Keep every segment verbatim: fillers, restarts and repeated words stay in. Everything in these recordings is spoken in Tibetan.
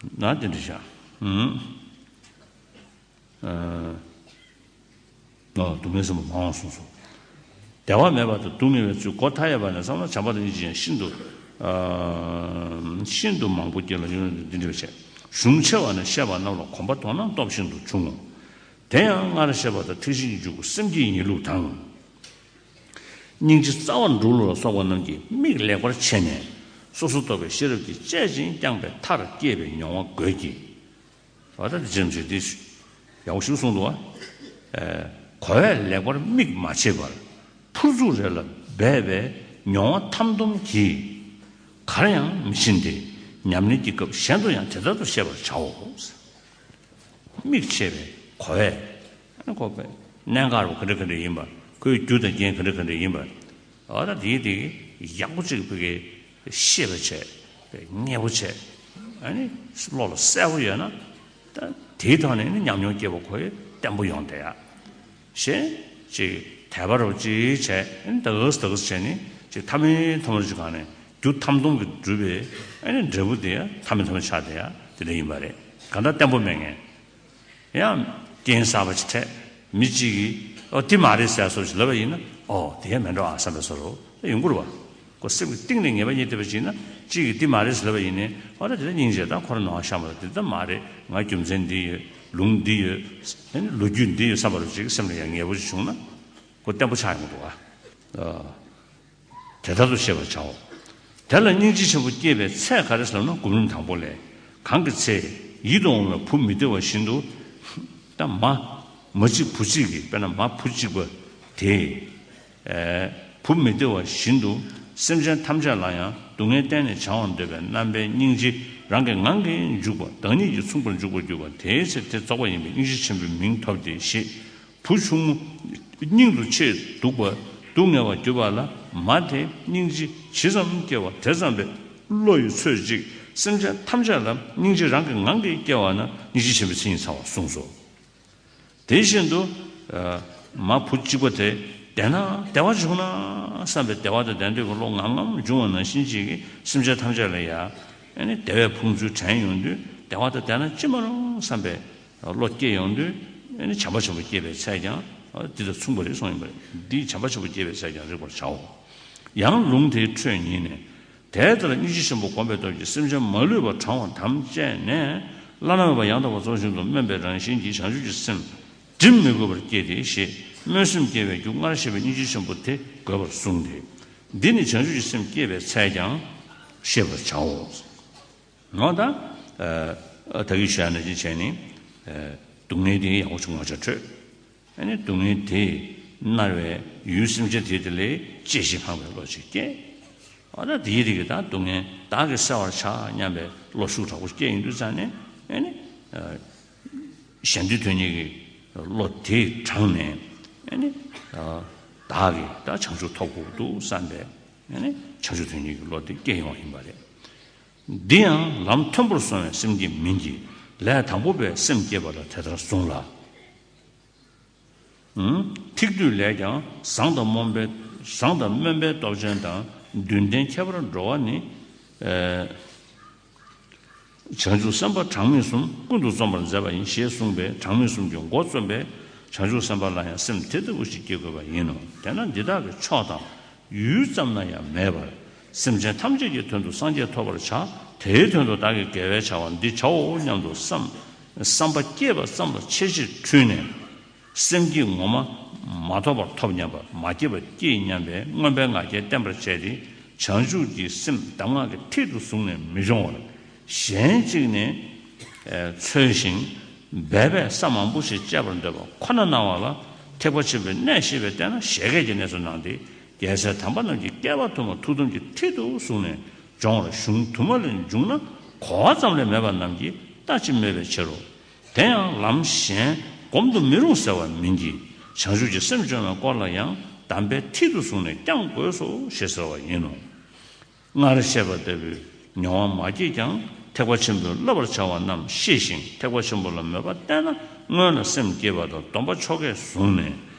ན་དེ་འདྲ་བྱ། ཨུམ། ཨ། ཨོ། སྡུག་བསྔལ་སེམས་པ་མ་འོངས་གསུངས་སོ། བདེ་བ་མེད་པ་དང་སྡུག་བསྔལ་བའི་ཚུལ་གོ་མཐའ་ཡས་པ་ནས་བསམ་ན་བྱམས་པ་དང་སྙིང་རྗེ་ཡང་ཤིན་ཏུ། ཨ། ཤིན་ཏུ་མང་པོ་སྐྱེ་ལ་ཡོན་འདི་འདྲ་བྱས། གཞུང་ཆེ་བ་ནས་བཤད་པ་རྣམས་ལ་གོམས་པ་མདོར་ན་སྟོབས་ཤིན་ཏུ་ཆུང་ངོ་། དེ་ཡང་སྔར་བཤད་པ་ལྟར་ཐེག་ཆེན་གྱི་འཇུག་སེམས་བསྐྱེད་ཡིན་ལུགས་དང་། སྙིང་རྗེ་རྩ་བ་འགྲོ་ལུགས་ལ་སོགས་པ་རྣམས་ཀྱི་དམིགས་ལེགས་པར་ཕྱེ་ནས། སོ་སོར་རྟོག་པའི་ཤེས་རབ་ཀྱིས་དཔྱད་ཅིང་བསྐྱངས་པའི་མཐར་སྐྱེས་པའི་མྱོང་བ་དགོས་ཀྱི། ཨ། ད་འདི་ཅེས་དེ་ཡག་པོ་ཞིག་གསུངས་འདུག་བ། ཨེ། གོ་བས་ལེགས་པར་དམིགས་མ་ཕྱེད་པར་ཕུར་ཚུགས་རེ་ལ་སྦས་པའི་མྱོང་བ་ཐམ་དུམ་གྱིས་གར་ཡང་མི་ཕྱིན་ཏེ། ཉམས་ལེན་གྱི་སྐབས་གཞན་དུ་ཡང་དེ་ལྟར་དུ་ཤེས་པར་བྱའོ། དམིགས་ཕྱེད་པའི་གོ་བས། ཨ་ནི་གོ་བས་གནད་འགག་རུ་ག་འདྲ་ག་འདྲ་ཡིན་པ། ཁོའི་རྒྱུ་དང་རྐྱེན་ག་འདྲ་ག་འདྲ་ཡིན་པ། ཨ། ད་དེའི་དེ་ཡག་པོ་ཅིག་ཕ་གིའི་ཤེས་པ་བྱས། མཉེས་པོ་བྱས། ཨ་ནི་བློ་ལ་གསལ་པོ་ཡོད་ན། ད་དེའི་ཐོག་ནས་ནི་ཉམས་མྱོང་སྐྱེས་པ་ཁོ་ཡི་བརྟན་པོ་ཡོང་བསྡད་ཡ། ཞེས་ཅིག་དད་པ་རུ་ཅིག་བྱས། ཨ་ནི་ད་ག་སེ་ད་ག་སེ་བྱས་ནི་ཅིག་ཐ་མའི་ཐ་མར་ཅིག་གང་ནས་རྒྱུ་ཐམ་སྟོང་གིས་གྲུབ་པའི། ཨ་ནི་འབྲས་བུ་དེ་ཡང་ཐ་མའི་ཐ་མ་ཆགས་བསྡད་ཡ་དེ་འདྲ་ཡིན་པ་རེད། གང་ལྟར་བརྟན་པོ་མེད་མཁན། ཡང་རྐྱེན་གསར་པ་ཅིག་འཕྲད། མི་གཅིག་གིས་ཨོ་དེ་མ་རེད་ཟེར་བཟོ་ཞིག་ལབ་པ་ཡིན་ན། ཨོ་དེ་ཡང་མེད་འགྲོ་ཨ་བསམ་པའི་བཟོ་འདྲ་ཡོང་གི་རེད་བ། ཁོ་སེམས་ཀྱི་གཏིང་ནས་ངེས་པ་རྙེད་བསྡད་པ་ཅིག་ཡིན་ན། གཅིག་གིས་དེ་མ་རེད་ཟེར་ལབ་པ་ཡིན་ནའི། ཨོ་ད་དེ་ལ་སྙིང་རྗེ་དང་ཁོ་རང་ནང་བཞག་མ་རེད། དེ་ལྟ་མ་རེད། ང་རྒྱུ་མཚན་འདི་ཡོད། ལུང་འདི་ཡོད། ཨ་ནི་ལོ་རྒྱུས་འདི་ཡོད་བསམ་པ་རུ་ཅིག་སེམས་ལ་ཡང་ངེས་པོ་ཅིག་བྱུང་ན། ཁོ་བརྟན་པོ་ཆགས་ཡོང་གི་འདུག་ཨ། དེ་ལྟར་དུ་ཤེས་པར་བྱའོ། དེ་ལ་སྙིང་རྗེ་ཆེན་པོ་སྐྱེས་པའི་ཚད་ག་རེ་ཟེར་ན། སྒོམ་རིམ་དང་པོ་ལས། གང་གི་ཚེ་ཡིད་དུ་འོང་བའི་བུ་མི་བདེ་བ་བཞིན་དུ། ད་མ། མ་གཅིག་བུ་གཅིག་གི། དཔེར་ན་མ་བུ་གཅིག་པ་དེ། ཨེ། བུ་མི་བདེ་བ་བཞིན་དུ། སེམས་ཅན་ཐམས་ཅད་ལ་ཡང་སྡུག་བསྔལ་གཏན་ནས་བྱ་བར་འདོད་པའི་རྣམ་པའི་སྙིང་རྗེ་རང་གི་ངང་གིས་འཇུག་པ། བདག་ཉིད་ཀྱིས་མཚུངས་པར་འཇུག་པར་གྱུར་པ། དེའི་ཚེ་དེ་རྫོགས་པ་ཡིན་པས་སྙིང་རྗེ་ཆེན་པོའི་མིང་ཐོབ་སྟེ་ཞེས། བུ་ཆུང་ངུ་སྙིང་དུ་ཆེས་སྡུག་པ་སྡུག་བསྔལ་བར་གྱུར་པ་ལ། མ་དེ་སྙིང་རྗེ་ཇི་ཙམ་སྐྱེ་བ་དེ་ཙམ་པའི་བློ་ཡི་ཚོད་ཅིག་སེམས་ཅན་ཐམས་ཅད་ལ་སྙིང་རྗེ་རང་གི་ངང་གིས་སྐྱེ་བ་ན་སྙིང་རྗེ་ཆེན་པོའི་མཚན་ཉིད་ཚང་བར་གསུངས་སོ། དེ་བཞིན་དུ། ཨ། མ་བུ་གཅིག་པ་དེ་བདེ་ན་བདེ་བ་བྱུང་ན་བསམ་པའི་བདེ་བ་དང་ལྡན་འདོད་ཀྱི་བློ་ངམ་ངམ་འབྱུང་བ་ནང་བཞིན་ཅིག་གིས་སེམས་ཅན་ཐམས་ཅད་ལ་ཡང་། ཨ་ནི་བདེ་བའི་ཕུང་ཚུལ་དྲན་ཡོང་དུས་བདེ་བ་དང་ལྡན་ན་ཅི་མ་རུང་བསམ་པའི་བློ་སྐྱེ་ཡོང་དུས། ཨ་ནི་བྱམས་པ་ཆེན་པོ་སྐྱེས་པའི་ཚད་ཀྱང་འདི་དང་མཚུངས་པ་རེད་གསུངས་ཡིན་པ་རེད། འདིས་བྱམས་པ་ཆེན་པོ་སྐྱེས་པའི་ཚད་ཀྱང་རིག་པར་བྱའོ། ཡང་ལུང་དེའི་འཕྲོས་ཉིད་ནས། དེ་ལྟར་སྙིང་རྗེ་ཆེན་པོ་བསྒོམས་པའི་སྟོབས་ཀྱིས་སེམས་ཅན་མ་ལུས་པ་གྲོལ་བར་དམ་བཅས་ནས། བླ་ན་མེད་པ་ཡང་དག་པར་རྫོགས་བཞིན་དུ་སྨོན་པའི་རང་བཞིན་གྱིས་བྱང་ཆུབ་ཀྱི་སེམས་སྒྲིམ་མི་དགོས་པར་སྐྱེས་ཏེ་ཞེས། སྨོན་སེམས་སྐྱེ་བའི་རྒྱུ་སྔར་བཤད་པའི་སྙིང་རྗེ་ཆེན་པོ་དེ་དགོས་པར་གསུངས་ཏེ། འདི་ནི་བྱང་ཆུབ་ཀྱི་སེམས་བསྐྱེད་པའི་ཚད་ཀྱང་ཤེས་པར་བྱའོ། ངོ་ད། ཨ། ད་གིན་ཞུས་ནང་བཞིན་བྱས་ནས། ཨ། སྡུག་བསྔལ་དེ་ཡག་པོ་ཅིག་ངོ་ཆ་འཕྲོད། ཨ་ནི་སྡུག་བསྔལ་དེས་མནར་བའི་ཡུལ་སེམས་ཅན་དེ་དེ་ལས་གཅེས་ཤིང་བསླངས་པའི་བློ་ཅིག་སྐྱེ། ཨ། ད་དེའི་རིགས་ཀྱི་ད་སྡུག་བསྔལ་བདག་གིས་བསལ་བར་བྱ་སྙམ་པའི་བློ་ཤུགས་དྲག་པོ་སྐྱེ་ཡོང་དུས་ཙང་ནས། ཨ་ནི། ཨ། གཞན་དོན་དོན་གཉེར་གྱི་བློ་དེ་དྲངས་ནས། ཨ་ནི། ཨ། བདག་གིས་ད་བྱང་ཆུབ་ཐོབ་དགོས་འདུག་བསམ་པའི། ཨ་ནི་བྱང་ཆུབ་དོན་གཉེར་གྱི་བློ་དེ་སྐྱེ་ཡོང་བ་ཡིན་པ་རེད། འདི་ཡང་ལམ་མཐོན་པོར་སོང་བའི་སེམས་ཀྱི་མིང་གིས་ལས་དང་པོ་པའི་སེམས་བསྐྱེད་པ་ལ་དེ་ལྟར་གསུངས་ལ། ཨུམ། ཐིག་བསྡུས་ལས་ཀྱང་བཟང་དང་སྨོན་པའི། བཟང་དང་སྨོན་པའི་སྟོབས་ཅན་དང་། འདུན་ལྡན་ཁྱད་པར་འགྲོ་བ་ནི། ཨེ། བྱང་ཆུབ་སེམས་དཔའ་གྲངས་མེད་གསུམ་ཀུན་ཏུ་འཛོམས་པར་མཛད་པ་ཡིན་ཞེས་གསུངས་པས། གྲངས་མེད་གསུམ་གྱི་མགོ་རྩོམ་པའི་བྱང་ཆུབ་སེམས་དཔའ་ལ་ཡང་སེམས་དེ་ལྟ་བུ་ཞིག་བསྐྱེད་དགོས་པ་ཡིན་ནོ། དེས་ན་འདི་དག་གི་ཕྱོགས་དང་ཡུལ་ཙམ་ན་ཡང་མེད་པར། སེམས་ཅན་ཐམས་ཅད་ཀྱི་དོན་དུ་སངས་རྒྱས་ཐོབ་པར་བྱ། དེའི་དོན་དུ་བདག་གིས་དགེ་བའི་བྱ་བ་འདི་བྱའོ་སྙམ་དུ་བསམ། བསམ་པ་སྐྱེས་པ་ཙམ་ལ་ཆེས་ཆེར་འཁྲུལ་ནས། སེམས་བསྐྱེད་ངོ་མ་མ་ཐོབ་པར་ཐོབ་སྙམ་པ། མ་སྐྱེས་པར་སྐྱེས་སྙམ་པའི་མངོན་པའི་ང་རྒྱལ་བརྟན་པར་བྱས་ཏེ། བྱང་ཆུབ་ཀྱི་སེམས་གདམས་ངག་གི་མཐིལ་དུ་བཟུང་ནས་མི་སྦྱོང་བར། གཞན་གཅིག་ནས། ཨེ། འཚོལ་ཞིང་འབད་པས་ས་མང་པོ་ཞིག་བཅད་པར་འདོད་པ་ཁོ་ན་སྣང་བ་ལ། ཐེག་པ་ཆེན་པོའི་གནད་ཤེས་པས་བལྟས་ན་བཞད་གད་ཀྱི་གནས་སུ་སྣང་སྟེ། རྒྱལ་སྲས་དམ་པ་རྣམས་ཀྱི་བསྐལ་པ་དུ་མ་ཐུགས་དམ་གྱི་མཐིལ་དུ་བཟུང་ནས་སྦྱོང་བར་གཞུང་དུ་མ་ལས་འབྱུང་ན། གོ་བ་ཙམ་ལས་མེད་པ་རྣམས་ཀྱིས་ལྟ་ཅི་སྨོས་པའི་ཕྱིར་རོ། དེ་ཡང་ལམ་གཞན་སྒོམ་དུ་མི་རུང་ཟེར་བ་མིན་གྱི། བྱང་ཆུབ་ཀྱི་སེམས་སྦྱོང་བའི་སྐོར་ལ་ཡང་གདམས་པའི་མཐིལ་དུ་བཟུང་ནས་བསྐྱང་དགོས་སོ་ཞེས་ཟེར་བ་ཡིན་ནོ། སྔར་བཤད་པ་ལྟ་བུའི་མྱོང་བ་མ་སྐྱེས་ཀྱང་ཐེག་པ་ཆེན་པོས་བསླབ་པར་བྱ་བ་རྣམས་ཤེས་ཤིང་། ཐེག་པ་ཆེན་པོ་ལ་མོས་པ་བརྟན་ན་སྔོན་ལ་སེམས་བསྐྱེད་པ་དང་སྡོམ་པ་ཆོ་གས་བཟུང་ནས།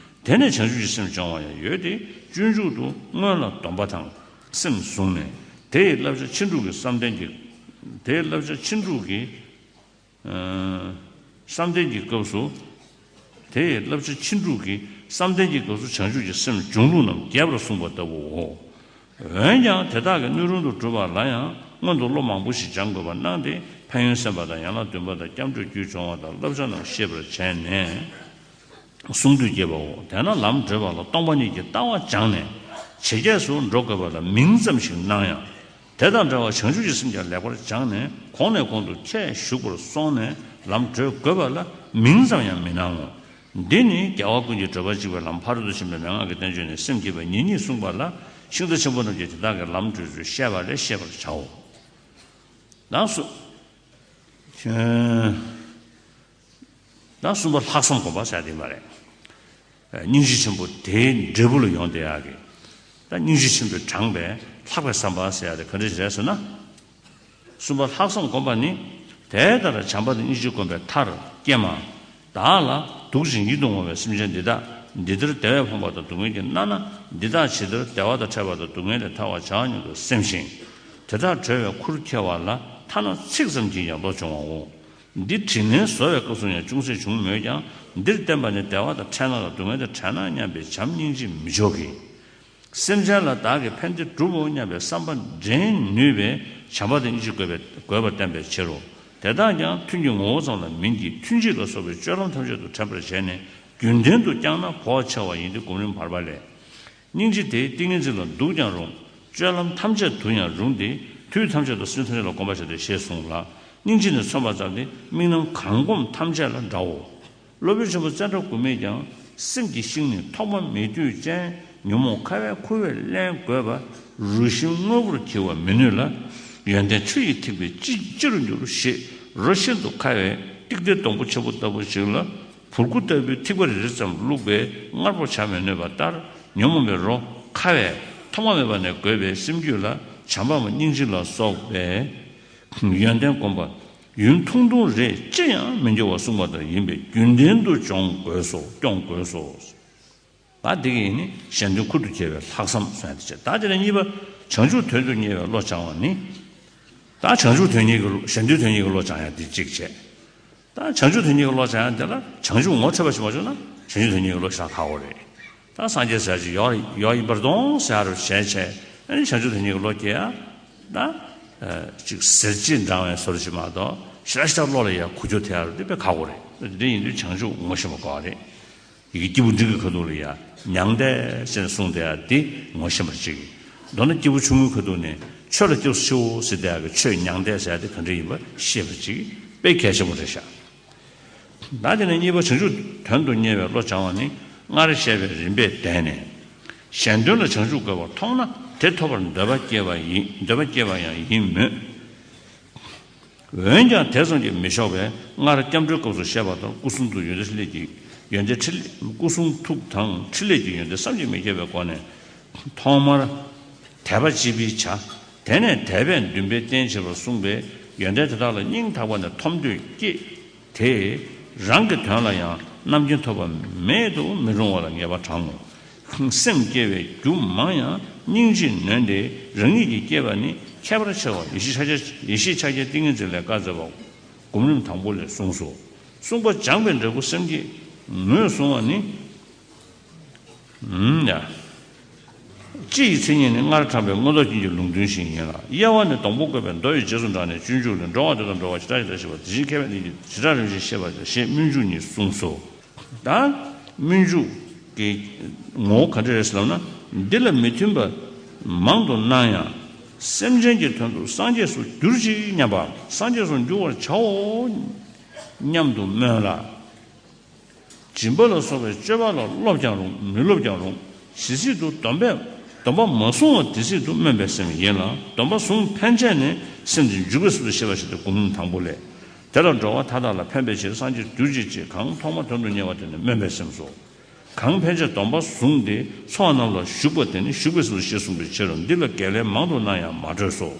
དེ་ནས་བྱང་ཆུབ་ཀྱི་སེམས་སྦྱོང་བ་ཡང་ཡོད་དེ། སྤྱོད་འཇུག་ཏུ་སྔོན་ལ་སྡོམ་པ་དང་སེམས་བཟུང་ནས། དེ་ཡི་བསླབ་བྱ་ཕྱིན་དྲུག་གི་བསམ་གཏན་གྱི། དེ་ཡི་བསླབ་བྱ་ཕྱིན་དྲུག་གི་ བསམ་གཏན་གྱི་སྐབས་སུ། དེ་ཡི་བསླབ་བྱ་ཕྱིན་དྲུག་གིས་བསམ་གཏན་གྱི་སྐབས་སུ་བྱང་ཆུབ་ཀྱི་སེམས་སྦྱོང་ལུགས་རྣམས་རྒྱས་པར་གསུངས་པ་ལྟ་བུའོ། འོན་ཀྱང་དེ་དག་གི་སྣོད་རུང་དུ་གྲུབ་པ་ལ་ཡང་སྔོན་དུ་བློ་མང་པོ་ཞིག་སྦྱང་དགོས་པར་སྣང་སྟེ། ཕན་ཡོན་གསན་པ་དང་ཡན་ལག་བདུན་པ་དང་སྐྱབས་འགྲོའི་རྒྱུད་སྦྱོང་བ་དང་བསླབ་བྱ་རྣམས་ཤེས་པར་བྱས་ནས། གསུང་དུས་རྒྱས་པའོ། དེས་ན་ལམ་བགྲོད་པ་ལ་སྟོང་པ་ཉིད་ཀྱི་ལྟ་བ་སྦྱངས་ནས་ཇེ་རྒྱས་སུ་འགྲོ་དགོས་པ་ལ་མིང་ཙམ་ཞིག་སྣང་ཡང་། དེ་དང་འདྲ་བར་བྱང་ཆུབ་ཀྱི་སེམས་ཀྱང་ལེགས་པར་སྦྱངས་ནས་གོང་ནས་གོང་དུ་ཁྱད་ཞུགས་པར་སོང་ནས་ལམ་བགྲོད་དགོས་པ་ལ་མིང་ཙམ་ཡང་མི་སྣང་ངོ་། འདི་ནི་རྒྱལ་བ་ཀུན་གྱི་བགྲོད་པ་གཅིག་པའི་ལམ་ཕ་རོལ་ཏུ་ཕྱིན་པའི་མན་ངག་གི་བསྟན་བཅོས་ནས་སེམས་བསྐྱེད་པ་ཉེར་གཉིས་གསུངས་པ་ལ། ཤིང་རྟ་ཆེན་པོ་རྣམས་ཀྱིས་དེ་དག་གི་ལམ་བགྲོད་ཚུལ་བཤད་པ་ལས་ཤེས་པར་བྱའོ། ལགས་སོ། ད་གསུམ་པ་ལྷག་བསམ་སྒོམ་པ་ཟེར་དེ་མ་རེད། སྙིང་རྗེ་ཆེན་པོ་དེའི་འབྲས་བུ་ལ་ཡོང་བསྡད་ཡག་གི། ད་སྙིང་རྗེ་ཆེན་པོས་དྲངས་པའི་ལྷག་པའི་བསམ་པ་ཟེར་ཡག་དེ་ག་འདྲ་ཞིག་རེད་ཟེར་ན། གསུམ་པ་ལྷག་བསམ་སྒོམ་པ་ནི། དེ་ལྟར་བྱམས་པ་དང་སྙིང་རྗེ་བསྒོམས་པའི་མཐར། ཀྱེ་མ། བདག་ལ་སྡུག་ཅིང་ཡིད་དུ་འོང་བའི་སེམས་ཅན་འདི་དག་འདི་ལྟར་བདེ་བས་ཕོངས་པ་དང་སྡུག་བསྔལ་གྱིས་མནར་ན། འདི་དག་ཇི་ལྟར་བདེ་བ་དང་ཕྲད་པ་དང་སྡུག་བསྔལ་ལས་ཐར་བར་བྱའོ་སྙམ་དུ་སེམས་ཤིང་། དེ་དག་གྲོལ་བའི་ཁུར་ཁྱེར་བ་ལ་ཐ་ན་ཚིག་ཙམ་གྱིས་ཀྱང་བློ་སྦྱོང་བའོ། འདི་དྲིས་ལན་གཟོ་བའི་སྐབས་སུ་ཡང་ཅུང་ཟད་བྱུང་མོད་ཀྱང་། འདིར་བསྟན་པ་ནི་བདེ་བ་དང་ཕྲད་ན་དང་སྡུག་བསྔལ་དང་བྲལ་ན་སྙམ་པའི་བྱམས་སྙིང་རྗེ་མི་ལྕོགས་ཀྱི། སེམས་ཅན་ལ་བདག་གིས་ཕན་བདེ་བསྒྲུབ་བོ་སྙམ་པའི་བསམ་པ་འདྲེན་ནུས་པའི་བྱམས་པ་དང་སྙིང་རྗེ་དགོས་པའི་དགོས་པར་བསྟན་པའི་ཕྱིར་རོ། དེ་དག་ཀྱང་ཐུན་གྱི་ངོ་བོ་ཙམ་ལ་མིན་གྱི་ཐུན་གཅིག་ལ་སོགས་པའི་སྤྱོད་ལམ་ཐམས་ཅད་དུ་དྲན་པར་བྱས་ནས་རྒྱུན་ལྡན་དུ་བསྐྱངས་ན་བོགས་ཆེ་བ་ཡིན་ཏེ། སྒོམ་རིམ་བར་པ་ལས། སྙིང་རྗེ་དེའི་ཏིང་ངེ་འཛིན་ལ་འདུག་ཀྱང་རུང་། སྤྱོད་ལམ་ཐམས་ཅད་དུ་ཡང་རུང་སྟེ། དུས་ཐམས་ཅད་དུ་སེམས་ཐམས་ཅད་ལ་གོམས་པར་བྱ་སྟེ་ཞེས་གསུངས་ལ། སྙིང་རྗེ་ནི་མཚོན་པ་ཙམ་སྟེ་དམིགས་རྣམ་གང་བསྒོམ་ཐམས་ཅད་ལ་འདྲའོ། སློབ་དཔོན་ཆེན་པོ་ཙནྡྲ་གོ་མིས་ཀྱང་། སེམས་ཀྱི་ཤིང་ནི་ཐོག་མ་མེད་དུས་ཅན། ཉོན་མོངས་ཁ་བས་ཁུ་བས་བརླན་དགོས་པ། རུ་ཤིང་དངོས་པོར་གྱུར་པ་མི་ནུས་ལ། ཡོན་ཏན་ཆུ་ཡིས་ཐིགས་པས་ཅི་ཅི་རུ་འགྱུར་ཞེས། རོ་ཤིན་ཏུ་ཁ་བས་ཏིག་ཏའི་སྡོང་པོ་ཆེན་པོ་ལྟ་བུ་ཞིག་ལ། བུར་ཁུ་ལྟ་བུའི་ཐིགས་པ་རེ་རེ་ཙམ་བླུགས་པས་མངར་པོ་བྱ་མི་ནུས་པ་ལྟར། ཉོན་མོངས་པའི་རོ་ཁ་བས་ཐོག་མ་མེད་པ་ནས་བསྒོས་པའི་སེམས་རྒྱུད་ལ་བྱམས་པའམ་སྙིང་རྗེ་ལ་སོགས་པའི་ཡོན་ཏན་བསྒོམ་པ་ཡུན་ཐུང་ཐུང་རེ་ཅི་ཡང་མི་འགྱུར་བར་གསུངས་པ་ལྟར་ཡིན་པས་རྒྱུན་ལྡན་དུ་སྦྱོང་དགོས་སོ། སྐྱོང་དགོས་སོ། ད་འདི་གིས་ནི་གཞན་དོན་ཁུར་དུ་འཁྱེར་བའི་ལྷག་བསམ་གསུངས་ཡ་དེ་བྱས། ད་དེ་ནས་གཉིས་པ་བྱང་ཆུབ་དོན་དུ་གཉེར་བའི་བློ་སྦྱང་བ་ནི། ད་བྱང་ཆུབ་དོན་གཉེར་གྱི་བློ། གཞན་དོན་དོན་གཉེར་གྱི་བློ་སྦྱང་ཡ་དེ་གཅིག་བྱས། ད་བྱང་ཆུབ་དོན་གཉེར་གྱི་བློ་སྦྱང་ཡ་དེ་ལ་བྱང་ཆུབ་ངོ་འཕྲོད་པ་ཞིག་མ་བྱུང་ན་བྱང་ཆུབ་དོན་གཉེར་གྱི་བློ་ཞེ་དྲག་ཁག་པོ་རེད། ད་སངས་རྒྱས་ཟེར་ཅིག་ཡོད་ཡོད་ཡིན་པར་གདོང་ཟེར་རུ་བྱས་བྱས། ཨ་ནི་བྱང་ཆུབ་དོན་གཉེར་གྱི་བློ་སྐྱེ་ཡ། ད་ཅིག་ཟེར་ཅིག་འདྲ་བའི་བཟོ་འདྲ་ཞིག་མ་གཏོགས་ཞེ་དྲག་ཞེ་དྲག་བློ་ལ་ཡ་ཁུ་ཆོ་ཐེ་ཡ་རུ་དེ་དཔེ་ཁག་པོ་རེད། འདི་ཡིན་དུས་བྱང་ཆུབ་ངོ་ཤེས་པ་དགོས་པ་རེད། ཡི་གེ་སྐྱེས་བུ་འབྲིང་གི་ཁ་ཐུག་ལ་ཡ་མྱང་འདས་ཟེར་ནས་གསུངས་བསྡད་ཡ་འདི་ངོ་ཤེས་པ་ཅིག། མདོར་ན་སྐྱེས་བུ་ཆུང་ངུའི་ཁ་ཐུག་ནས་ཆོས་ལ་སྐྱབས་སུ་མཆིའོ་ཟེར་བསྡད་ཡ་གི་ཆོས་མྱང་འདས་ཟེར་ཡ་དེ་ག་འདྲ་ཡིན་པ་ཤེས་པ་ཅིག་དཔེ་གལ་ཆེན་པོ་རེད་ཤག། ད་དེ་ནས་གཉིས་པ་བྱང་ཆུབ་དོན་དུ་གཉེར་བའི་བློ་སྦྱང་བ་ནི། སྔར་བཤད་པའི་རིམ་པས་བསྡད་ནས། གཞན་དོན་ལ་བྱང་ཆུབ་དགོས་པར་མཐོང་ན་དེ་ཐོབ་པར་འདོད་པ་སྐྱེ་བ་ཡིན། འདོད་པ་སྐྱེ་བ་ཡང་ཡིན་མོད། འོན་ཀྱང་དེ་ཙམ་གྱིས་མི་ཆོག་པས། སྔར་སྐྱབས་འགྲོའི་སྐབས་སུ་བཤད་པ་ལྟར་སྐུ་གསུང་ཐུགས་ཡོན་ཏན་ཕྲིན་ལས་ཀྱི། ཡོན་ཏན་ཕྲིན་ལས། སྐུ་གསུང་ཐུགས་དང་ཕྲིན་ལས་ཀྱི་ཡོན་ཏན་བསམ་གྱིས་མི་ཁྱབ་པའི་སྒོ་ནས་ཐོག་མར་དད་པ་གཅེས་འཕེལ་བྱ། དེ་ནས་དད་པས་འདུན་པའི་རྟེན་བྱེད་པར་གསུངས་པས། ཡོན་ཏན་དེ་དག་ལ་སྙིང་ཐག་པ་ནས་ཐོབ་འདོད་སྐྱེས་ཏེ། རང་གི་དོན་ལ་ཡང་རྣམ་མཁྱེན་ཐོབ་པ་མེད་དུ་མི་རུང་བ་ལ་ངེས་པ་དྲང་ངོ་། སེམས་བསྐྱེད་པའི་རྒྱུ་མང་ཡང་སྙིང་རྗེས་ནོན་ཏེ་རང་ཉིད་ཀྱིས་བསྐྱེད་པ་ནི་ཁྱད་པར་ཆེ་བ་ཡེ་ཤེས་ཕྱག་རྒྱ། ཡེ་ཤེས་ཕྱག་རྒྱའི་ཏིང་ངེ་འཛིན་ལས་བཀའ་སྩལ་པ། སྒོམ་རིམ་དང་པོ་ལས་གསུངས་སོ། གསུངས་པ་སྦྱངས་པའི་འབྲས་བུ་སེམས་བསྐྱེད་ངོས་བཟུང་བ་ནི། ཨུམ་ཡ། སྤྱི་ཡི་མཚན་ཉིད་ནི་སྔར་དྲངས་པའི་མངོན་རྟོགས་ཅན་གྱི་ལུང་དོན་བཞིན་ཡིན་ལ། དབྱེ་བ་ནི་སྡོང་པོ་བཀོད་པའི་མདོ་ཡི་རྗེས་སུ་འབྲངས་ནས་སྤྱོད་འཇུག་ལས། འགྲོ་བ་དེ་དང་འགྲོ་བ་ཇི་ལྟར་ཇི་ལྟར་ཤེས་པ་དེ་བཞིན་མཁས་པས་ནི་ཇི་ལྟར་རིམ་བཞིན་ཤེས་པར་བྱ་ཞེས་སྨོན་འཇུག་ཉིད་གསུངས་སོ། ད་སྨོན་འཇུག་གི་ངོ་བོ་ག་འདྲ་རེད་ཟེར་ལབ་ན། འདི་ལ་མི་མཐུན་པ་མང་དུ་སྣང་ཡང་། སེམས་ཅན་གྱི་དོན་དུ་སངས་རྒྱས་སུ་གྱུར་ཅིག་སྙམ་པ། སངས་རྒྱས་སུ་འགྱུར་བར་བྱའོ་སྙམ་དུ་སྨོན་ལ། སྦྱིན་པ་ལ་སོགས་པའི་སྤྱོད་པ་ལ་སློབ་ཀྱང་རུང་། མི་སློབ་ཀྱང་རུང་། ཇི་སྲིད་དུ་སྡོམ་པས། སྡོམ་པ་མ་བཟུང་བ་དེ་སྲིད་དུ་སྨོན་པའི་སེམས་ཡིན་ལ། སྡོམ་པ་བཟུང་ཕན་ཆད་ནས་སེམས་དེ་འཇུག་པའི་ཚུལ་དུ་ཤེས་པར་བྱ་སྟེ། སྒོམ་རིམ་དང་པོ་ལས། དེ་ལ་འགྲོ་བ་མཐའ་དག་ལ་ཕན་པའི་ཕྱིར་སངས་རྒྱས་གྱུར་ཅིག་ཅེས་གང་ཐོག་མར་དོན་དུ་གཉེར་བ་དེ་ནི་སྨོན་པའི་སེམས་སོ། གང་ཕན་ཆད་སྡོམ་པ་བཟུང་སྟེ་འཚོ་བ་རྣམས་ལ་ཞུགས་པ་དེ་ནི་ཞུགས་པའི་ཚུལ་དུ་ཤེས་གསུངས་པའི་ཕྱིར་རོ། འདི་ལ་བརྒལ་ལན་མང་དུ་གནང་ཡང་མ་སྤྲོས་སོ།